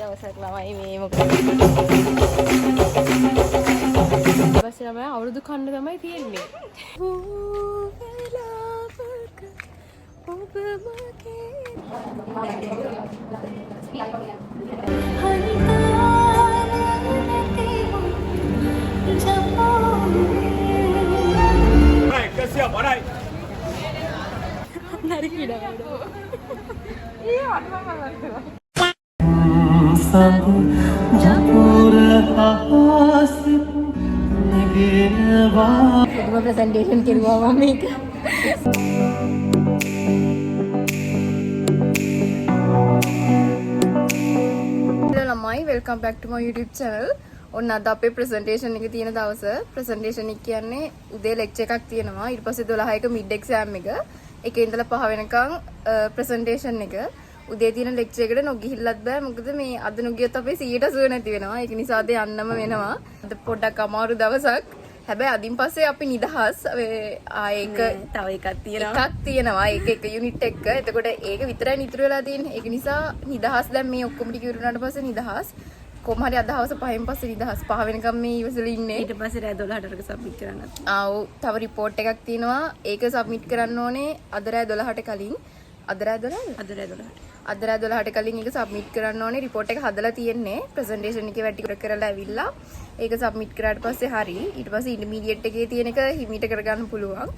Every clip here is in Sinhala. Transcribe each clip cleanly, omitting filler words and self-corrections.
දවසක් ළමයි මේ මොකද පස්සේ ළමයි අවුරුදු කන්න තමයි තියෙන්නේ. ඔබ මගේ පුදුම ප්‍රසන්ටේෂන් කෙරුවා මම මේක. Hello ළමයි, welcome back to my YouTube channel. ඔන්න අද අපේ ප්‍රසන්ටේෂන් එක තියෙන දවස. ප්‍රසන්ටේෂන් එක කියන්නේ උදේ ලෙක්චර් එකක් තියෙනවා. ඊට පස්සේ 12 එක මිඩ් එක්සෑම් එක. එකේ ඉඳලා 5 වෙනකන් ප්‍රසන්ටේෂන් එක. උදේ තියෙන ලෙක්චර් එකට නොගිහිල්ලත් බෑ. මොකද මේ අද නොගියොත් අපේ 180 නැති වෙනවා. ඒක නිසා අද යන්නම වෙනවා. අද පොඩ්ඩක් අමාරු දවසක්. හැබැයි අදින් පස්සේ අපි නිදහස්. ආයේ එක තව එකක් තියෙනවා. එකක් තියෙනවා. ඒක එක යුනිට් එක. එතකොට ඒක විතරයි ඉතුරු වෙලා තියෙන්නේ. ඒක නිසා නිදහස්. දැන් මේ ඔක්කොම ටික ඉවර වුණාට පස්සේ නිදහස්. කොහොම හරි අද හවස පහෙන් පස්සේ නිදහස්. පහ වෙනකම් මේ ඉවසලා ඉන්නේ. ඊට පස්සේ රෑ 12ට අරක සබ්මිට් කරන්නත්. ආ ඔව්, තව රිපෝට් එකක් තියෙනවා. ඒක සබ්මිට් කරන්න ඕනේ අද රෑ 12ට කලින්. අද රෑ 12ද? අද රෑ 12ට. අද රෑ 12ට කලින් ඒක සබ්මිට් කරන්න ඕනේ. රිපෝට් එක හදලා තියෙන්නේ. ප්‍රසන්ටේෂන් එකේ වැඩ ටික කරලා ඇවිල්ලා ඒක සබ්මිට් කරාට පස්සේ හරි. ඊට පස්සේ ඉන්ටර්මීඩියට් එකේ තියෙන එක හිමීට කරගන්න පුළුවන්.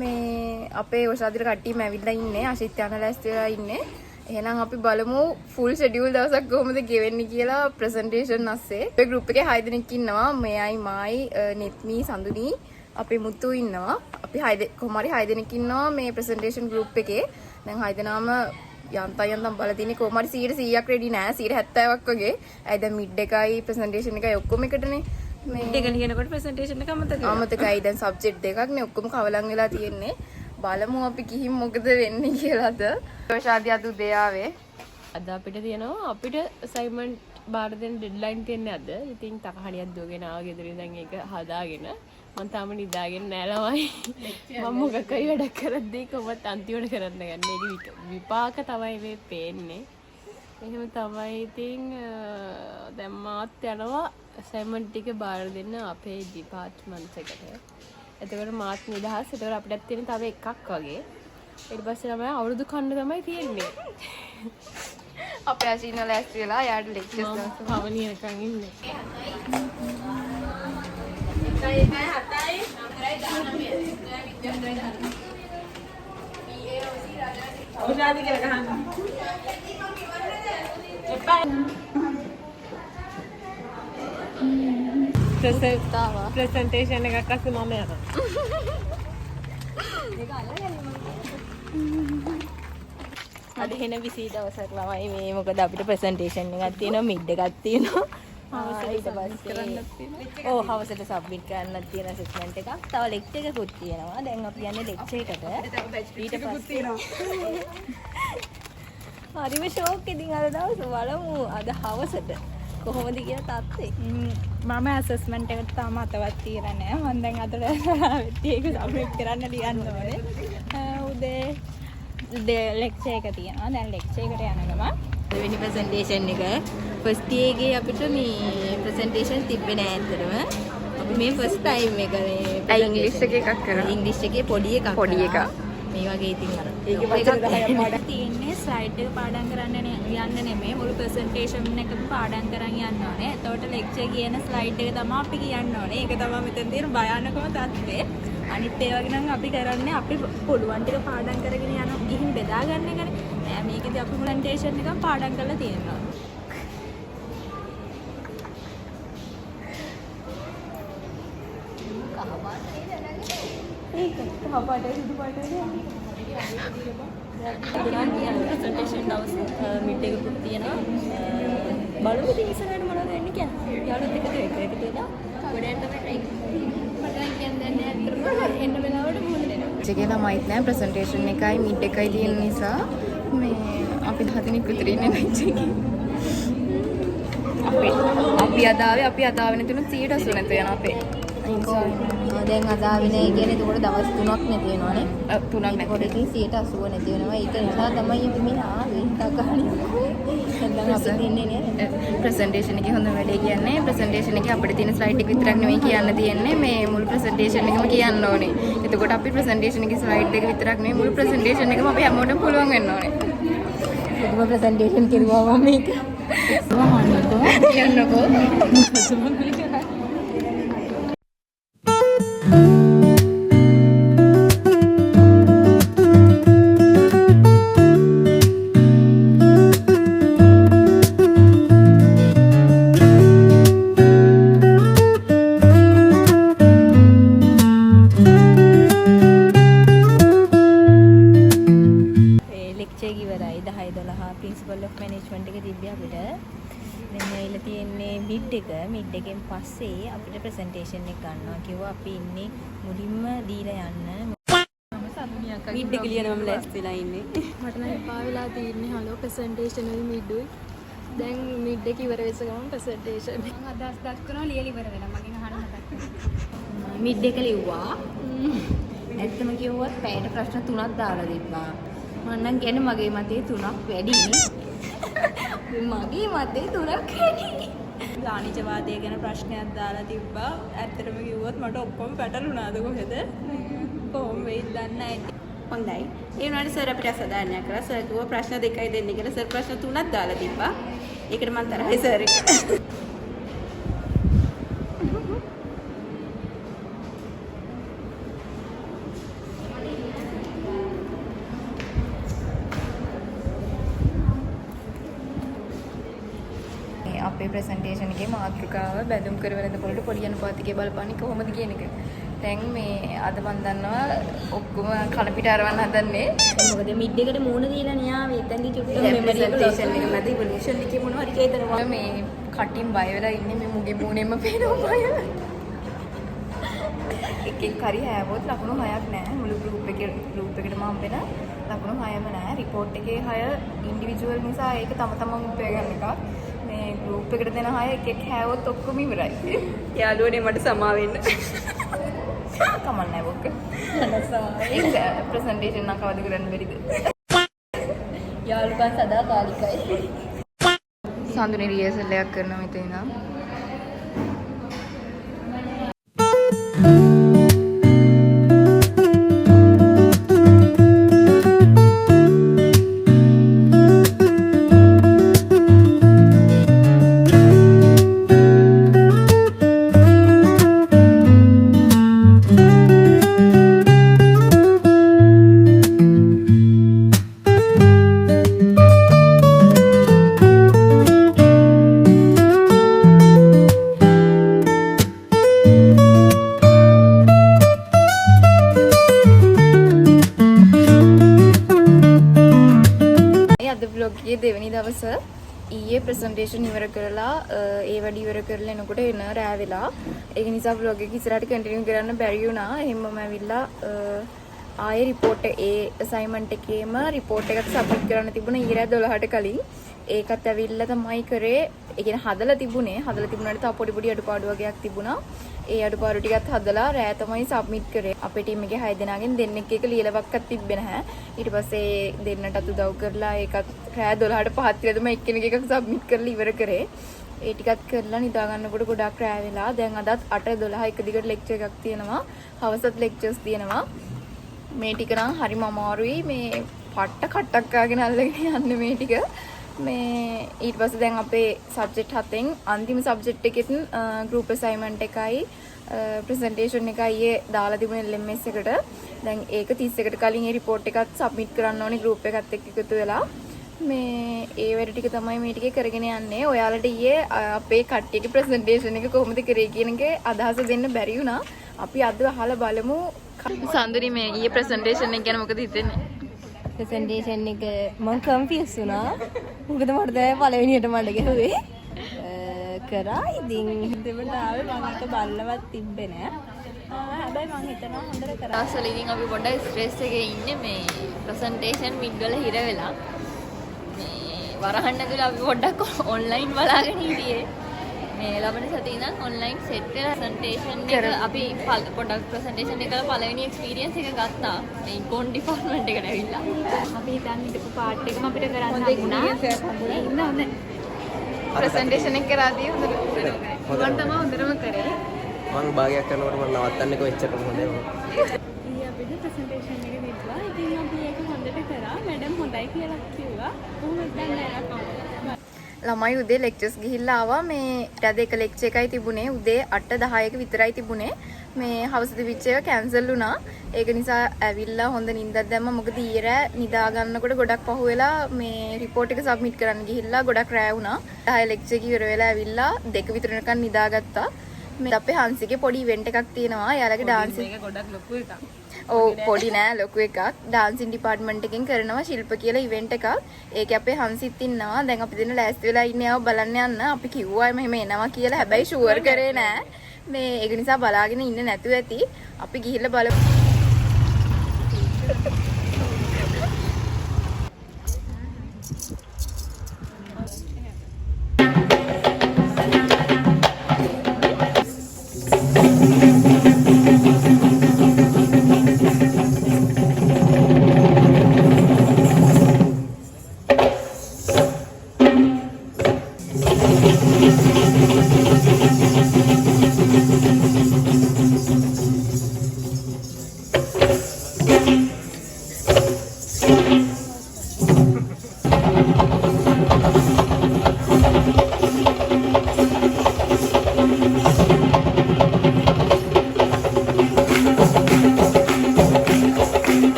මේ අපේ ඔෂාදිර කට්ටියම ඇවිල්ලා ඉන්නේ. අශිත් යන ලෑස්ති වෙලා ඉන්නේ. එහෙනම් අපි බලමු ෆුල් ෂෙඩියුල් දවසක් කොහොමද ගෙවෙන්නේ කියලා ප්‍රසන්ටේෂන් අස්සේ. අපේ ගෲප් එකේ 6 දෙනෙක් ඉන්නවා. මෙයයි මායි නෙත්මි සඳුනි අපේ මුතු ඉන්නවා. අපි 6 කොහොම හරි 6 දෙනෙක් ඉන්නවා මේ ප්‍රසන්ටේෂන් ගෲප් එකේ. දැන් 6 දෙනාම යන්තම් යන්තම් බල තියෙන්නේ. කොහොම හරි 100ක් රෙඩි නෑ, 70ක් වගේ. ඇයි දැන් මිඩ් එකයි ප්‍රසන්ටේෂන් එකයි ඔක්කොම එකටනේ. මේ මිඩ් එක ලියනකොට ප්‍රසන්ටේෂන් එක අමතක වෙනවා. අමතකයි. දැන් සබ්ජෙක්ට් දෙකක් නේ ඔක්කොම කවලම් වෙලා තියෙන්නේ. බලමු අපි ගිහින් මොකද වෙන්නේ කියලාද. ප්‍රශාදි අද උදේ ආවේ. අද අපිට තියෙනවා අපිට අසයින්මන්ට් බාර දෙන්න ඩෙඩ්ලයින් තියෙන්නේ අද. ඉතින් තකහණියක් දුවගෙන ආවා ගෙදර ඉඳන් ඒක හදාගෙන. මං තාම නිදාගෙන නෑ ළමයි. මං මොකක් හරි වැඩක් කරද්දී කොහොමත් අන්තිමට කරන්න ගන්න. ඒක විපාක තමයි මේ පේන්නේ. එහෙම තමයි. ඉතින් දැන් මාත් යනවා අසයින්මන්ට් ටික බාර දෙන්න අපේ ඩිපාර්ට්මන්ට් එකට. එතකොට මාත් නිදහස්. එතකොට අපිටත් තියෙන තව එකක් වගේ. ඊට පස්සේ ළමයි අවුරුදු කන්න තමයි තියෙන්නේ. අපේ අශින ලෑස්ති වෙලා යාට ලෙක්චර්ස් මම පවණියනකන් ඉන්නේ. ප්‍රසන්ටේෂන් එකක් අස්සේ මම යනවා. අද හෙන බිසි දවසක් ළමයි මේ මොකද අපිට ප්‍රසන්ටේෂන් එකක් තියෙනවා, මිඩ් එකක් තියෙනවා. ඊට පස්සේ ඔව් හවසට සබ්මිට් කරන්නත් තියෙන ඇසෙස්මන්ට් එකක්. තව ලෙක්චර් එකකුත් තියෙනවා. දැන් අපි යන්නේ ලෙක්චර් එකට. ඊට පස්සේ හරිම ෂෝක්. ඉතින් අද දවස බලමු අද හවසට කොහොමද කියලා තත්ත්වේ. මම ඇසස්මන්ට් එකට තාම අතවත් තියලා නෑ. මම දැන් අතට වෙද්දි ඒක සබ්මිට් කරන්න ලියන්න ඕනේ. උදේ උදේ ලෙක්චර් එක තියෙනවා. දැන් ලෙක්චර් එකට යන ගමන් දෙවෙනි ප්‍රසන්ටේෂන් එක ෆස්ට් ඉයර් එකේ අපිට මේ ප්‍රසන්ටේෂන් තිබ්බේ නෑ ඇත්තටම. අපි මේ ෆස්ට් ටයිම් එක මේ ඇයි ඉංග්‍රීසි එකේ එකක් කරා? ඉංග්‍රීසි එකේ පොඩි එකක් පොඩි කරා. එකක්. මේ වගේ ඉතින් අර ඒකේ වචන 10ක් පාඩම් තියෙන්නේ. ස්ලයිඩ් එක පාඩම් කරන්න යන්න නෙමෙයි, මුළු ප්‍රසන්ටේෂන් එකම පාඩම් කරන් යන්න ඕනේ. එතකොට ලෙක්චර් කියන ස්ලයිඩ් එක තමයි අපි කියන්න ඕනේ. ඒක තමයි මෙතන තියෙන භයානකම තත්ත්වය. අනිත් ඒ වගේ නම් අපි කරන්නේ අපි පුළුවන් ටික පාඩම් කරගෙන යන ගිහින් බෙදා ගන්න එකනේ. නෑ මේකෙදි අපි ප්‍රසන්ටේෂන් එකම පාඩම් කරලා තියෙනවා. ප්‍රසන්ටේෂන් දවස් මිඩ් එකකුත් තියෙනවා. බලමු ඉතින් ඉස්සරහට මොනවද වෙන්නේ කියලා. යාළුවොත් එක්ක එකතු වෙලා ගොඩ යන්න තමයි try කරන්නේ. මට නම් කියන්න දෙයක් නෑ ඇත්තටම. එන්න වෙලාවට මුහුණ දෙනවා. එකේ ළමයිත් නෑ. ප්‍රසන්ටේෂන් එකයි මිඩ් එකයි තියෙන නිසා මේ අපි 10 දෙනෙක් විතර ඉන්නේ ලෙක්චර් එකේ. අපි අපි අද ආවේ, අපි අද ආවේ නැතුණු 180 නැතු යන අපේ. දැන් අද ආවේ නෑ කියන්නේ එතකොට දවස් 3ක් නැති වෙනවනේ. තුනක් නැති. එතකොට ඉතින් 80 නැති වෙනවා. ඒක නිසා තමයි අපි මේ ආවේ තකහණිය. නැත්නම් අපි දෙන්නේ නෑ. ප්‍රසන්ටේෂන් එකේ හොඳ වැඩේ කියන්නේ ප්‍රසන්ටේෂන් එකේ අපිට තියෙන ස්ලයිඩ් එක විතරක් නෙමෙයි කියන්න තියෙන්නේ, මේ මුළු ප්‍රසන්ටේෂන් එකම කියන්න ඕනේ. එතකොට අපි ප්‍රසන්ටේෂන් එකේ ස්ලයිඩ් එක විතරක් නෙමෙයි මුළු ප්‍රසන්ටේෂන් එකම අපි හැමෝටම පුළුවන් වෙන්න ඕනේ. පුදුම ප්‍රසන්ටේෂන් කෙරුවා මම මේක. කියන්නකෝ. ඒ ලෙක්චර් එක ඉවරයි 10 12 ප්‍රින්සිපල් ඔෆ් මැනේජ්මන්ට් එක තිබ්බේ අපිට. දැන් ඇවිල්ලා තියෙන්නේ මිඩ් එක. මිඩ් එකෙන් පස්සේ අපිට ප්‍රසන්ටේෂන් එක ගන්නවා කිව්වා. අපි ඉන්නේ මුලින්ම දීලා යන්න. මිඩ් එක ලියන මම ලෑස්තිලා ඉන්නේ. මට නම් එපා වෙලා තියෙන්නේ හලෝ ප්‍රසන්ටේෂන් වල මිඩුයි. දැන් මිඩ් එක ඉවර වෙච්ච ගමන් ප්‍රසන්ටේෂන්. මං අදහස් දක්වනවා ලියලා ඉවර වෙලා මගෙන් අහන්න මතක් වෙනවා. මිඩ් එක ලිව්වා. ඇත්තම කිව්වොත් පැයට ප්‍රශ්න තුනක් දාලා තිබ්බා. මං නම් කියන්නේ මගේ මතේ තුනක් වැඩි. මගේ මතේ තුනක් වැඩි. වාණිජවාදය ගැන ප්‍රශ්නයක් දාලා තිබ්බා. ඇත්තටම කිව්වොත් මට ඔක්කොම පැටලුණාද කොහෙද? කොහොම වෙයිද දන්නේ නැහැ. හොඳයි. ඒ වුණාට සර් අපිට අසාධාරණයක් කරා. සර් කිව්වා ප්‍රශ්න දෙකයි දෙන්න කියලා. සර් ප්‍රශ්න තුනක් දාලා තිබ්බා. ඒකට මං තරහයි සර් එක්ක. මේ අපේ ප්‍රසන්ටේෂන් එකේ මාතෘකාව බැඳුම් කර වෙළඳ පොළට පොඩි අනුපාතිකය බලපාන්නේ කොහොමද කියන එක. දැන් මේ අද මන් දන්නවා ඔක්කොම කන පිට අරවන්න හදන්නේ. මොකද මිඩ් එකට මූණ දීලා නේ ආවේ. එතනදි චුට්ටක් දැන් මෙමරි එක ලොස් ප්‍රසන්ටේෂන් එක මැද ඉවොලූෂන් එකේ මොනවා හරි කියතනවා. මේ කටින් බය වෙලා ඉන්නේ, මේ මුගේ මූණෙන්ම පේනවා බය. එක එක් හරි හැවොත් ලකුණු 6ක් නෑ. මුළු ගෲප් එකේ ගෲප් එකටම හම්බෙන ලකුණු 6ම නෑ. රිපෝට් එකේ 6 ඉන්ඩිවිජුවල් නිසා ඒක තම තමන් උපය ගන්න එකක්. මේ ගෲප් එකට දෙන 6 එක එක් හැවොත් ඔක්කොම ඉවරයි. යාළුවනේ මට සමා වෙන්න. කමක් නෑ බොක්ක. ඒක ප්‍රසන්ටේෂන් නම් කවද කරන්න බැරිද? යාළුකම් සදාකාලිකයි. සඳුනේ රිහර්සල් එකක් කරනවා මෙතන ඉඳන්. ඒ අද ව්ලොග් එකේ දෙවෙනි දවස. ඊයේ ප්‍රසන්ටේෂන් ඉවර කරලා ඒ වැඩ ඉවර කරලා එනකොට එන රෑ වෙලා. ඒක නිසා ව්ලොග් එක ඉස්සරහට කන්ටිනියු කරන්න බැරි වුණා. එහෙමම ඇවිල්ලා ආයේ රිපෝට් ඒ අසයින්මන්ට් එකේම රිපෝට් එකක් සබ්මිට් කරන්න තිබුණා ඊයේ රෑ 12ට කලින්. ඒකත් ඇවිල්ලා තමයි කරේ. ඒ කියන්නේ හදලා තිබුණේ. හදලා තිබුණාට තව පොඩි පොඩි අඩුපාඩු වගේක් තිබුණා. ඒ අඩුපාඩු ටිකත් හදලා රෑ තමයි සබ්මිට් කරේ. අපේ ටීම් එකේ 6 දෙනාගෙන් දෙන්නෙක් එක ලියලවක්වත් තිබ්බේ නැහැ. ඊට පස්සේ දෙන්නටත් උදව් කරලා ඒකත් රෑ 12ට පහත් කියලා තමයි එක්කෙනෙක් එකක් සබ්මිට් කරලා ඉවර කරේ. ඒ ටිකත් කරලා නිදා ගන්නකොට ගොඩාක් රෑ වෙලා. දැන් අදත් 8 12 එක දිගට ලෙක්චර් එකක් තියෙනවා. හවසත් ලෙක්චර්ස් තියෙනවා. මේ ටික නම් හරිම අමාරුයි. මේ පට්ට කට්ටක් කාගෙන අල්ලගෙන යන්න මේ ටික. මේ ඊට පස්සේ දැන් අපේ සබ්ජෙක්ට් හතෙන් අන්තිම සබ්ජෙක්ට් එකෙත් ගෲප් අසයින්මන්ට් එකයි ප්‍රසන්ටේෂන් එකයි ඊයේ දාලා තිබුණ LMS එකට. දැන් ඒක 31ට කලින් ඒ රිපෝට් එකත් සබ්මිට් කරන්න ඕනේ ගෲප් එකත් එක්ක එකතු වෙලා. මේ ඒ වැඩ ටික තමයි මේ ටිකේ කරගෙන යන්නේ. ඔයාලට ඊයේ අපේ කට්ටියගේ ප්‍රසන්ටේෂන් එක කොහොමද කරේ කියන එක අදහස දෙන්න බැරි වුණා. අපි අද අහලා බලමු. සඳුනි, මේ ඊයේ ප්‍රසන්ටේෂන් එක ගැන මොකද හිතෙන්නේ? ප්‍රසන්ටේෂන් එක මං කන්ෆියුස් වුණා. මොකද මට දැන් පළවෙනියට මඩ ගැහුවේ. කරා ඉතින්. දෙවට ආවේ මං එක බල්ලවත් තිබ්බේ නෑ. හැබැයි මං හිතනවා හොඳට කරා. දවස්වල ඉතින් අපි පොඩ්ඩක් ස්ට්‍රෙස් එකේ ඉන්නේ මේ ප්‍රසන්ටේෂන් මිඩ් වල හිර වෙලා. මේ වරහන් ඇතුළේ අපි පොඩ්ඩක් ඔන්ලයින් බලාගෙන හිටියේ. මේ ලබන සතියේ ඉඳන් ඔන්ලයින් සෙට් වෙලා ප්‍රසන්ටේෂන් එක අපි පොඩක් ප්‍රසන්ටේෂන් එක කරලා පළවෙනි එක්ස්පීරියන්ස් එක ගත්තා. මේ ඉකොන් ඩිපාර්ට්මන්ට් එකට ඇවිල්ලා. අපි හිතන් හිටපු පාට් එකම අපිට කරන්න හම්බුණා. ඒ හින්දා හොඳයි. ප්‍රසන්ටේෂන් එක කරාදී හොඳට. මං තමයි හොඳටම කරේ. මං භාගයක් කරනකොට මං නවත්තන්නේ කො එච්චරම හොඳයි මං. ඊයේ අපිට ප්‍රසන්ටේෂන් එක තිබ්බා. ඉතින් අපි ඒක හොඳට කරා. මැඩම් හොඳයි කියලා කිව්වා. කොහොමද දන්නේ නැහැ කොහොමද. ළමයි උදේ ලෙක්චර්ස් ගිහිල්ලා ආවා. මේ අද එක ලෙක්චර් එකයි තිබුණේ. උදේ 8:10ක විතරයි තිබුණේ. මේ හවස තිබිච්ච එක කැන්සල් වුණා. ඒක නිසා ඇවිල්ලා හොඳ නිින්දක් දැම්මා. මොකද ඊයේ රෑ නිදා ගන්නකොට ගොඩක් පහු වෙලා මේ රිපෝට් එක සබ්මිට් කරන්න ගිහිල්ලා ගොඩක් රෑ වුණා. 10 ලෙක්චර් එක ඉවර වෙලා ඇවිල්ලා 2 විතර වෙනකන් නිදාගත්තා. මේ අපේ හංසිගේ පොඩි ඉවෙන්ට් එකක් තියෙනවා. එයාලගේ ඩාන්ස් මේක ගොඩක් ලොකු එකක්. ඔව් පොඩි නෑ ලොකු එකක්. ඩාන්සින් ඩිපාර්ට්මන්ට් එකෙන් කරනවා ශිල්ප කියලා ඉවෙන්ට් එකක්. ඒකේ අපේ හංසිත් ඉන්නවා. දැන් අපි දෙන්න ලෑස්ති වෙලා ඉන්නේ ආව බලන්න යන්න. අපි කිව්වා මෙහෙම එනවා කියලා. හැබැයි ෂුවර් කරේ නෑ. මේ ඒක නිසා බලාගෙන ඉන්න නැතුව ඇති. අපි ගිහිල්ලා බලමු.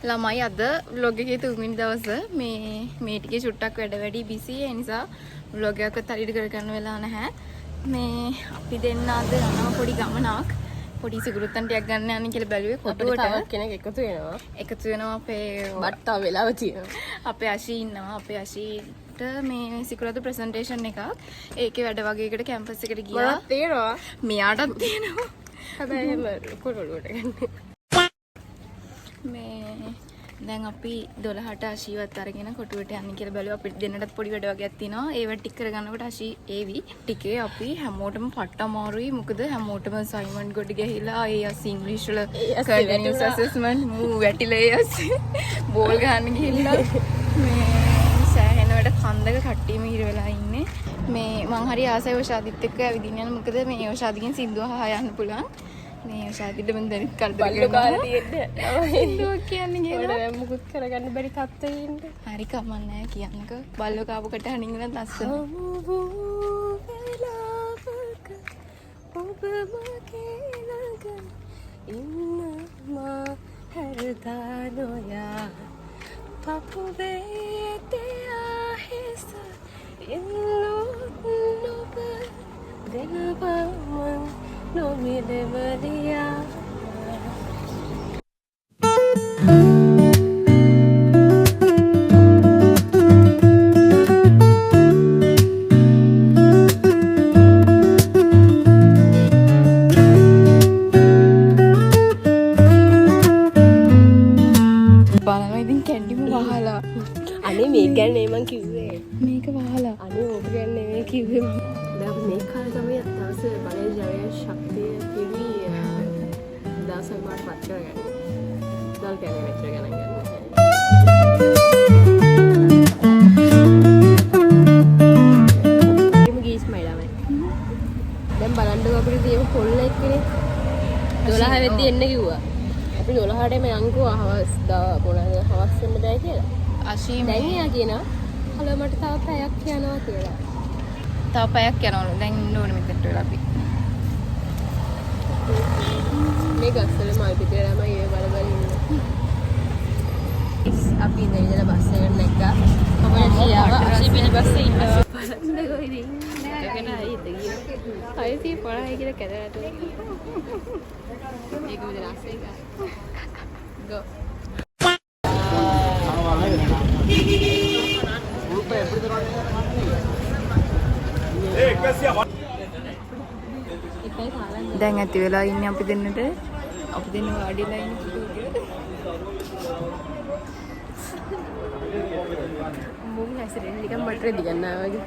ළමයි අද ව්ලොග් එකේ තුන්වෙනි දවස. මේ මේ ටිකේ චුට්ටක් වැඩ වැඩි බිසි. ඒ නිසා ව්ලොග් එකක්වත් හරියට කරගන්න වෙලා නැහැ. මේ අපි දෙන්න අද යනවා පොඩි ගමනක්. පොඩි සිගුරුත්තන් ටිකක් ගන්න යන්න කියලා බැලුවේ අපිට කොටුවට. තවත් කෙනෙක් එකතු වෙනවා. එකතු වෙනවා අපේ බට් තව වෙලාව තියෙනවා. අපේ අශී ඉන්නවා. අපේ අශීට මේ සිකුරාදා ප්‍රසන්ටේෂන් එකක්. ඒකේ වැඩ වගේකට කැම්පස් එකට ගියා. මටත් තියෙනවා. මෙයාටත් තියෙනවා. හැබැයි එහෙම ලොකු ඔලුවට ගන්න. මේ දැන් අපි 12ට අශීවත් අරගෙන කොටුවට යන්න කියලා බැලුවා. අපිට දෙන්නටත් පොඩි වැඩ වගේක් තියෙනවා. ඒව ටික කරගන්නකොට අශී ඒවි. ටිකේ අපි හැමෝටම පට්ට අමාරුයි. මොකද හැමෝටම අසයින්මන්ට් ගොඩ ගැහිලා ඒ අස්සේ ඉංග්‍රීසි වල ඒ අස්සේ කන්ටිනියස් වැටුණා. ඇසෙස්මන්ට් මූ වැටිලා ඒ අස්සේ බෝල් ගහන්න ගිහිල්ලා මේ සෑහෙන වැඩ කන්දක කට්ටියම හිර වෙලා ඉන්නේ. මේ මං හරි ආසයි ඔෂාදිත් එක්ක ඇවිදින්න යන. මොකද මේ ඔෂාදිගෙන් සින්දුව අහා යන්න පුළුවන්. මේ ඔෂාදිට මං දැනුත් කරදර බල්ලෝ කරනවා. කාලේ තියෙන්නේ. සින්දුව කියන්නේ ඔයාලට කියලා. දැන් මුකුත් කරගන්න බැරි තත්ත්වයේ ඉන්න. හරි කමක් නෑ කියන්නකෝ. බල්ලෝ කාපු කට හනින් ඉඳන් ලස්සන. හමු වූ වෙලාවක ඔබ මගේ ළඟ ඉන්න මා හැරදා නොයා පපුවේ තියා හිස ඉල්ලුත් නොබ දෙනවා මං නොමිලෙමලියා. බලනවා ඉතින් කැන්ඩිම වහලා. අනේ මේක ගැන නෙමෙයි මං කිව්වේ. මේක වහලා. අනේ ඕක ගැන නෙමෙයි කිව්වේ මං. දැන් අපි මේ කාලේ තමයි දවස බලය ජවය ශක්තිය පිරි දවසක් බවට පත් කරගන්නේ. දවල් කියන්නේ මෙච්චර ගණන් ගන්න නැහැ. එහෙම ගීස්මයි ළමයි. දැන් බලන්නකෝ අපිට තියෙන කොල්ල එක්කනේ 12 වෙද්දි එන්න කිව්වා. අපි 12ට එම යන්කෝ හවස් මොනවාද හවස් වෙන්න බෑ කියලා. අශී දැන් එයා කියනවා හලෝ මට තව පැයක් යනවා කියලා. තව පැයක් යනවලු. දැන් ඉන්න ඕනේ මෙතනට වෙලා අපි. මේ ගස්වල මල් පිටේ ළමයි ඒ බල බල ඉන්නේ. අපි ඉඳලා ඉඳලා බස් එකට නැග්ගා. මම ශියාව අශි පිටිපස්සේ ඉන්නවා. බලන්නකෝ ඉතින්. එකගෙන ආයි ඉත ගියා. 650යි කියලා කැදලා තුන. ඒක උදේ ලස්සන එක. ගෝ. දැන් ඇති වෙලා ඉන්නේ අපි දෙන්නට. අපි දෙන්න වාඩිලා ඉන්නේ පුටුවක. හැසිරෙන්නේ නිකන් මට රෙදි ගන්නවා වගේ.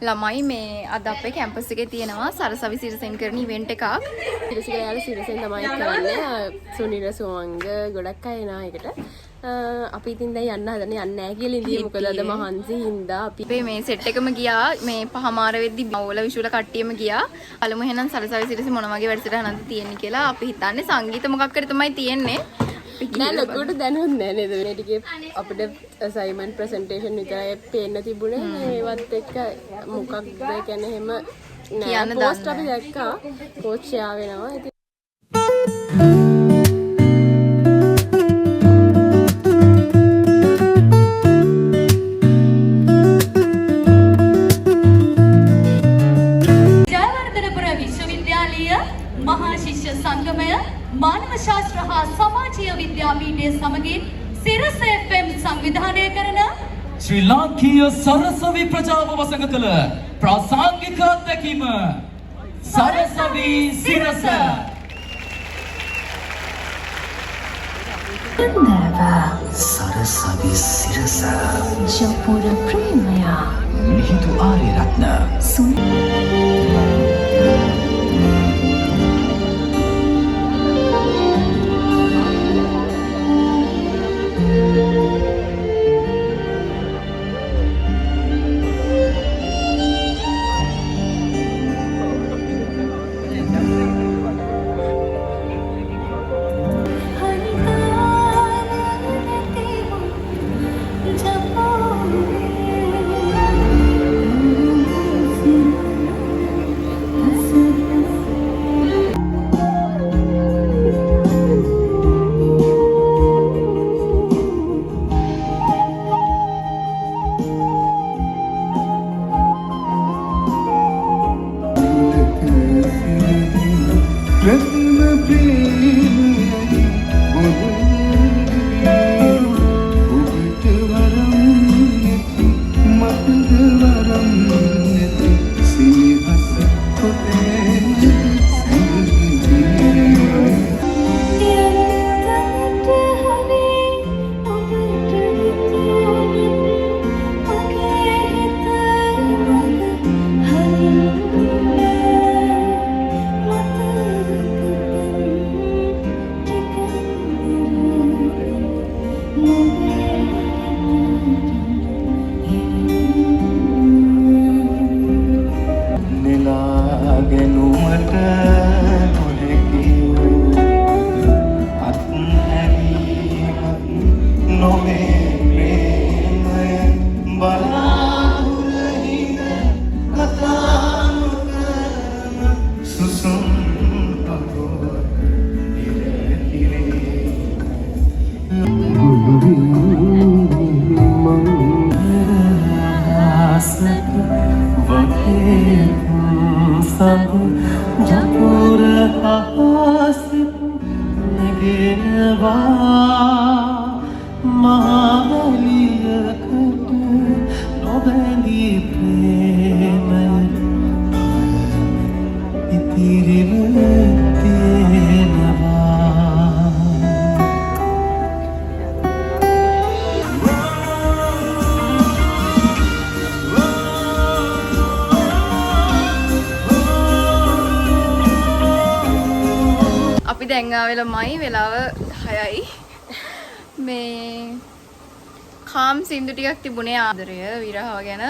ළමයි මේ අද අපේ කැම්පස් එකේ තියෙනවා සරසවි සිරසෙන් කරන ඉවෙන්ට් එකක්. සිරස කියලා සිරසෙන් තමයි කරන්නේ. සුනිල සුමංග ගොඩක් අය එනවා ඒකට. අපි ඉතින් දැන් යන්න හදන්නේ යන්නේ නැහැ කියලා ඉඳී. මොකද අද මහන්සි හින්දා අපි අපේ මේ සෙට් එකම ගියා මේ පහමාර වෙද්දි මවුල විශුල කට්ටියම ගියා. බලමු එහෙනම් සරසවි සිරස මොන වගේ වැඩසටහනක්ද තියෙන්නේ කියලා. අපි හිතන්නේ සංගීත මොකක් හරි තමයි තියෙන්නේ. නෑ ලොකුවට දැනුත් නෑ නේද? මේ ටිකේ අපිට අසයින්මන්ට් ප්‍රසන්ටේෂන් විතරයි පේන්න තිබුණේ. මේවත් එක්ක මොකක්ද කියන්නේ එහෙම නෑ. කියන්න පෝස්ට් දන්නේ අපි දැක්කා. පෝස්ට් ෂෙයා වෙනවා. ඉතින් ජයවර්ධනපුර විශ්වවිද්‍යාලීය මහා ශිෂ්‍ය සංගමය මානව ශාස්ත්‍ර හා සමාජීය විද්‍යා පීඨය සමගින් සිරස FM සංවිධානය කරන ශ්‍රී ලාංකීය සරසවි ප්‍රජාව වසඟ කළ ප්‍රාසංගික අත්දැකීම සරසවි සිරස. සරසවි සිරස ජපුර ප්‍රේමයා මිහිඳු ආර්යරත්න ප්‍රථම ප්‍රේමයයි ඔබ ඔබට වරම් නැති මටද වරම් නැති සිනහස කොතැනද සැඟවී. නෙලාගෙනුමට නොහැකි අත්හැරීමක් නොවේ ප්‍රේමය බලාහුරහින කතා නොකරන සුසුම් පහුවක ඉර හිරේ මං වගේ සඳ ජපුර හාසිත නැගෙනවා මහවැලියකට නොබැඳී ප්‍රේමය ඉතිරිව තියෙනවා. අපි දැන් ආවේ ළමයි වෙලාව 6යි. මේ කාම් සින්දු ටිකක් තිබුණේ ආදරය විරහව ගැන.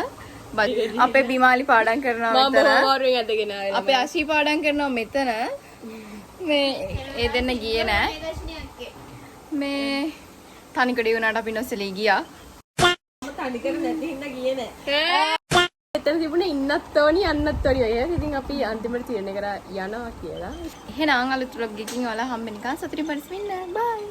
අපේ බිමාලි පාඩම් කරනවා මම මෙතන. බොහොම අමාරුවෙන් ඇදගෙන ආවේ. අපේ අශී පාඩම් කරනවා මෙතන. මේ ඒ දෙන්න ගියේ නෑ. මේ තනිකඩ වුණාට අපි නොසලී ගියා. තනිකර නැති හින්දා ගියේ නෑ. එතන තිබුණේ ඉන්නත් ඕනි යන්නත් ඕනි ඔය. ඉතින් අපි අන්තිමට තීරණය කරා යනවා කියලා. එහෙනම් අලුත් ව්ලොග් එකකින් ඔයාලා හම්බෙනකන් සතුටින් පරිස්සමින් ඉන්න. බයි.